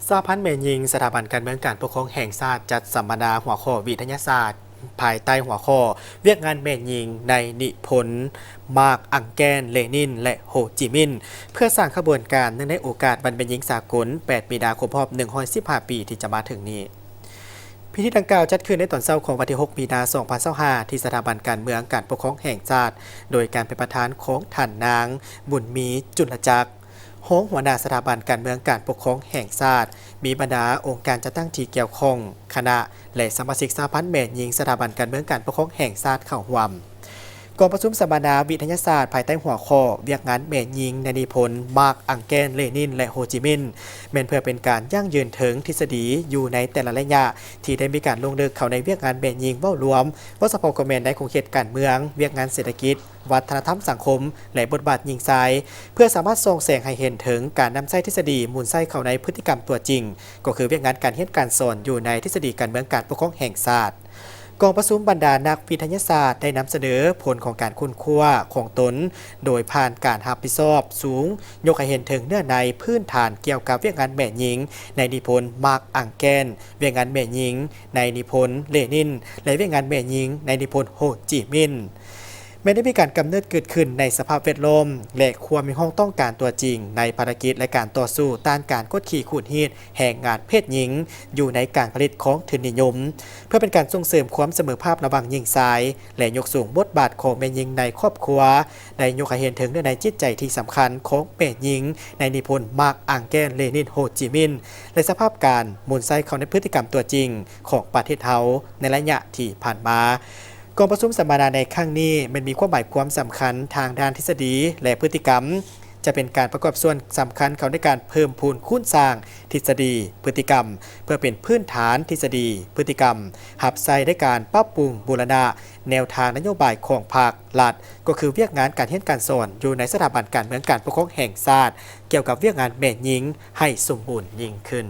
ສະຫະພັນແມ່ຍິງ ສະຖາບັນການເມືອງການປົກຄອງແຫ່ງຊາດ ຈັດສຳມະນາຫົວຂໍ້ວິທະຍາສາດ ພາຍໃຕ້ຫົວຂໍ້ ວຽກງານແມ່ຍິງໃນນິພົນ ມາກ ອັງແກນ ເລນິນ ແລະ ໂຮຈິມິນ ເພື່ອສ້າງຂະບວນການເນື່ອງໃນໂອກາດວັນແມ່ຍິງສາກົນ ແປດ ມີນາ ຄົບຮອບ ໜຶ່ງຮ້ອຍສິບຫ້າ ປີ ທີ່ຈະມາເຖິງນີ້. ພິທີດັ່ງກ່າວຈັດຂຶ້ນໃນຕອນເຊົ້າຂອງວັນທີ ຫົກ ມີນາ ສອງພັນຊາວຫ້າ ທີ່ສະຖາບັນການເມືອງການປົກຄອງແຫ່ງຊາດ ໂດຍການເປັນປະທານຂອງທ່ານນາງ ບຸນມີ ຈຸນລະຈັກ ຮອງຫົວໜ້າສະຖາບັນການເມືອງການປົກຄອງແຫ່ງຊາດ, ມີບັນດາອົງການຈັດຕັ້ງທີ່ກ່ຽວຂ້ອງ, ຄະນະ ແລະ ສະມາຊິກສະຫະພັນແມ່ຍິງສະຖາບັນການເມືອງການປົກຄອງແຫ່ງຊາດເຂົ້າຮ່ວມ. ກອງປະຊຸມສຳມະນາວິທະຍາສາດພາຍໃຕ້ຫົວຂໍ້ ວຽກງານແມ່ຍິງໃນນິພົນ ມາກ ອັງແກນ ເລນິນ ແລະ ໂຮຈິມິນ ແມ່ນເພື່ອເປັນການຢັ້ງຢືນເຖິງທິດສະດີຢູ່ໃນແຕ່ລະໄລຍະ ທີ່ໄດ້ມີການລົງເລິກເຂົ້າໃນວຽກງານແມ່ຍິງເວົ້າລວມ, ເວົ້າສະເພາະກໍແມ່ນໃນຂົງເຂດການເມືອງ, ວຽກງານເສດຖະກິດ, ວັດທະນະທຳສັງຄົມ ແລະ ບົດບາດຍິງຊາຍ, ເພື່ອສາມາດສ່ອງແສງໃຫ້ເຫັນເຖິງການນຳໃຊ້ທິດສະດີໝູນໃຊ້ເຂົ້າໃນພຶດຕິກຳຕົວຈິງ, ກໍຄືວຽກງານການຮຽນການສອນຢູ່ໃນທິດສະດີການເມືອງການປົກຄອງແຫ່ງຊາດ. ກອງປະຊຸມບັນດານັກວິທະຍາສາດໄດ້ນຳສະເໜີຜົນຂອງການຄົ້ນຄວ້າຂອງຕົນ ໂດຍຜ່ານການຮັບຜິດຊອບສູງ, ຍົກໃຫ້ເຫັນເຖິງເນື້ອໃນພື້ນຖານກ່ຽວກັບວຽກງານແມ່ຍິງໃນນິພົນ ມາກ ອັງແກນ, ວຽກງານແມ່ຍິງໃນນິພົນ ເລນິນ ແລະ ວຽກງານແມ່ຍິງໃນນິພົນ ໂຮຈິມິນ ແມ່ນໄດ້ມີການກຳເນີດເກີດຂຶ້ນໃນສະພາບແວດລ້ອມ ແລະ ຄວາມຮຽກຮ້ອງຕ້ອງການຕົວຈິງໃນພາລະກິດ ແລະ ການຕໍ່ສູ້ຕ້ານການກົດຂີ່ຂູດຮີດແຮງງານເພດຍິງຢູ່ໃນການຜະລິດຂອງທຶນນິຍົມ, ເພື່ອເປັນການສົ່ງເສີມຄວາມສະເໝີພາບລະຫວ່າງຍິງຊາຍ ແລະ ຍົກສູງບົດບາດຂອງແມ່ຍິງໃນຄອບຄົວ, ໄດ້ຍົກໃຫ້ເຫັນເຖິງເນື້ອໃນຈິດໃຈທີ່ສຳຄັນຂອງແມ່ຍິງໃນນິພົນ ມາກ ອັງແກນ ເລນິນ ໂຮຈິມິນ ແລະ ສະພາບການໝູນໃຊ້ເຂົ້າໃນພຶດຕິກຳຕົວຈິງຂອງປະເທດເຮົາໃນໄລຍະທີ່ຜ່ານມາ. ກອງປະຊຸມສຳມະນາໃນຄັ້ງນີ້ແມ່ນມີຄວາມໝາຍຄວາມສຳຄັນທາງດ້ານທິດສະດີ ແລະ ພຶດຕິກຳ, ຈະເປັນການປະກອບສ່ວນສຳຄັນເຂົ້າໃນການເພີ່ມພູນຄູນສ້າງທິດສະດີ, ພຶດຕິກຳ ເພື່ອເປັນພື້ນຖານທິດສະດີ, ພຶດຕິກຳ ຮັບໃຊ້ໃນການປັບປຸງບູລະນະແນວທາງນະໂຍບາຍຂອງພັກ, ລັດ, ກໍຄືວຽກງານການຮຽນການສອນຢູ່ໃນສະຖາບັນການເມືອງການປົກຄອງແຫ່ງຊາດ ກ່ຽວກັບວຽກງານແມ່ຍິງໃຫ້ສົມບູນຍິ່ງຂຶ້ນ.